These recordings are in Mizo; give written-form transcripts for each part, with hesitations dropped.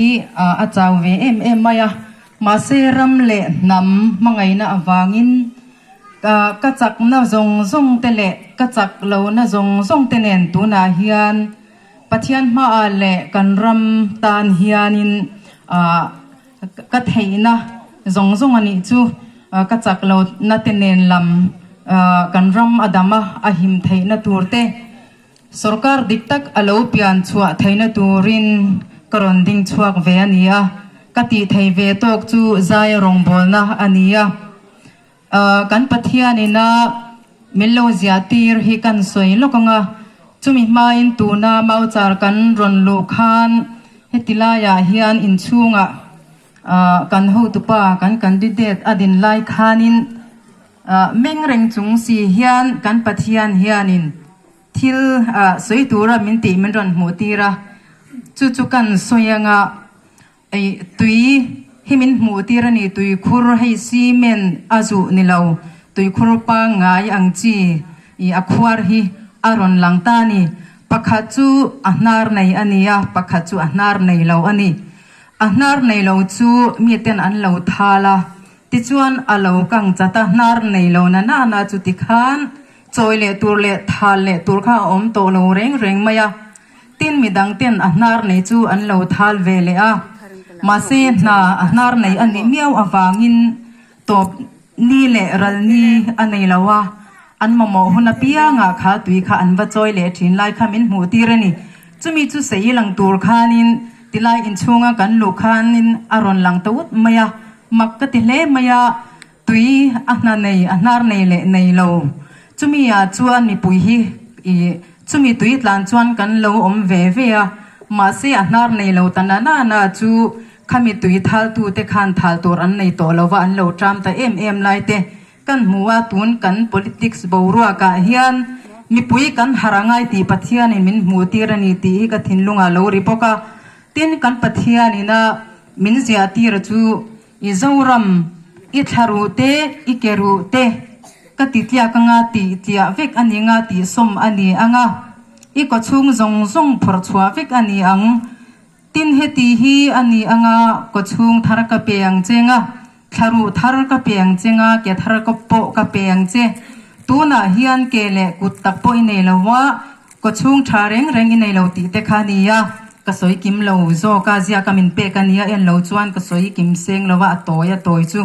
Hi a chau ve em em mai a, mahse ram leh hnam hmangaihna avangin ka chakna zawng zawng te leh ka chak lohna zawng zawng te nen tunah hian Pathian hmaah leh kan ram tan hianin ka theihna zawng zawng a nih chu ka chak lohna te nen lam kan ram a dam a, a him theihna tur te. Sorkar dik tak a lo pian chhuah theihna turin ka rawn ding chhuak ve a ni a, ka tih thei ve tawk chu zai rawngbawlna a ni a. Kan Pathianina min lo ziah tir hi kan sawi lawk ang a, chumi hmain tuna Mauchar kan rawn luh khan heti laiah hian inchhungah kan hotupa kan candidate a din lai khanin Meng reng chung si hian kan Pathian hianin thil sawi tura min tih min rawn hmuh tir a, chu chu kan sawi anga ei tui hi min hmuh tir a ni, tuikhur hei cement a zuh ni lo, tuikhur pangngai ang chi i a khuar hi a rawn lang ta a ni. Pakhat chu a hnar nei a ni a, pakhat chu a hnar nei lo a ni. A hnar nei lo chu miten an lo thal a. Tichuan a lo kang chat a, hnar nei lo na nana chu tikhan chawi leh tur leh thal leh tur kha a awm tawh lo reng reng mai a. Tin midang ten a hnar nei chu an lo thal ve leh a, mahse hna a hnar nei a nih miau avangin tawp ni leh ral ni a nei lo a, an mamawh hun apiangah kha tui kha an va chawi leh thin lai kha min hmuh tir a ni. Chumi chu sei lang tur khanin tilai inchhunga kan luh khanin a rawn lang ta ut mai a. Mak ka ti hle mai a, tui a hna nei, a hnar nei leh nei lo. Chumi ah chuan mipui hi ih chumi tui tlan chuan kan lo awm ve ve a, mahse a hnar nei lo ta na na na chu khami tui thal tu te khan thal tur an nei tawh lo va, an lo ṭam ta em em lai te kan hmu a, tun kan politics boruak ah hian mipui kan harh a ngai tih Pathianin min hmuh tir a ni tih hi ka thinlung ah lo ri bawk a. Tin, kan Pathianin a min ziahtir chu i Zoram, i thlaruh te, i keruh te ka ti tliak anga tih tliah vek a ni nga tih sawm a ni anga, i kawchhung zawng zawng phawrh chhuah vek a ni ang. Tin, heti hi a ni anga kawchhung thar ka pe ang che nga, Thlaruh thar ka pe ang che nga, ke thar ka pawh ka pe ang che. Tunah hian ke leh kut tak pawh i nei lo a, kawchhung tha reng reng i nei lo tih te kha a ni a, ka sawi kim lo zawk a, ziaka min pek a nia en lo chuan ka sawi kim seng lo a, a tawi a tawi chu.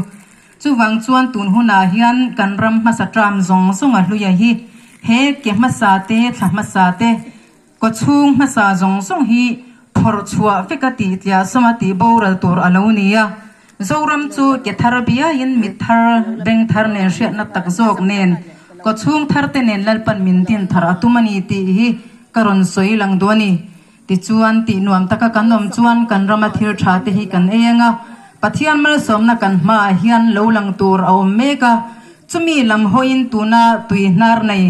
Chuvang chuan tun hunah hian kan ram hmasa tram zawng zawng a hluia hi, he ke hmasa te, thla hmasa te, Kawchhung hmasa zawng zawng hi phawrh chhuah vek a tih tliah sawm a tih boral tur a lo ni a. Zoram chu ke thar biaiin mit thar, beng thar nen hriatna tak zawk nen kawchhung thar te nen Lalpan min din thar a tum a ni tih hi ka rawn sawi lang duh a ni. Tichuan, tih nuam taka kan awm chuan kan rama thil tha te hi kan ei ang a, Pathian malsawmna kan hmaah hian lo lang tur a awm mek a, chumi lam hawiin tuna tui hnar nei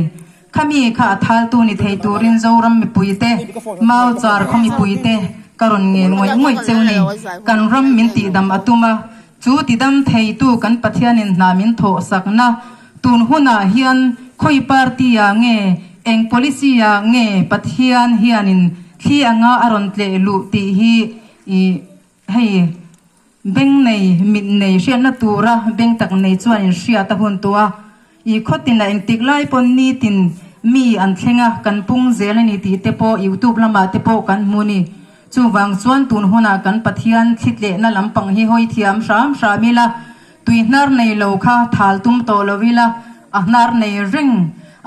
Khami kha a thaltu ni thei turin Zoram mipuite, Mau char khaw mipuite ka rawn ngen ngawih ngawih cheu ni. Kan ram min tihdam a tum a, chu tidam theitu kan Pathianin hna min thawh sakna tun hunah hian khawi party ah nge, eng policy ah nge Pathian hianin thli anga a rawn tleh luh tih hi i hei Beng nei, mit nei hriatna tura beng tak nei chuan in hriat a hun tawh a, i khawtinah engtik lai pawn nitin mi an thleng a, kan pung zel a ni tih te pawh youtube lamah te pawh kan hmu ni. Chuvang chuan tun hunah kan Pathian thlitlehna lampang hi hawi thiam hram hram ila, tui hnar nei lo kha thal tum tawh lo ila, a hnar nei reng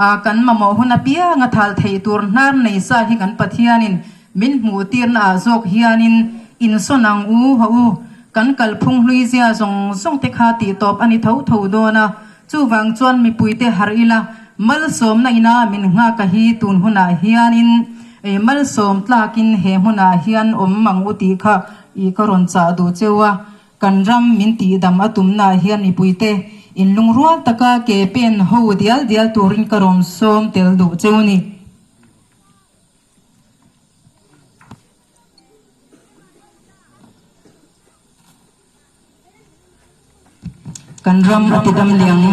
a kan mamawh hun apiang a thal theih tur hnar nei sa hi kan Pathianin Min hmuh tirna ah zawk hianin insawn ang u haw u, kan kalphung hlui zia zawng zawng te kha tih tawp a ni tho tho dawn a, chuvang chuan mipuite harh ila malsawmna ina min nghak a hi tun hunah hianin malsawm tlakin he hmunah hian awm ang u tih kha i ka rawn chah duh cheu a, kan ram min tihdam a tumnaah hian mipuite inlungrual taka ke pen ho dial dial turin ka rawn sawm tel duh cheu a ni. Kan ram a ti dam liang.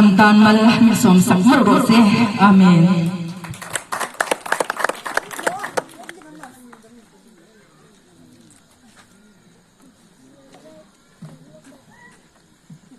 ram tan mal min sawm sak mawlh rawh se. Amen.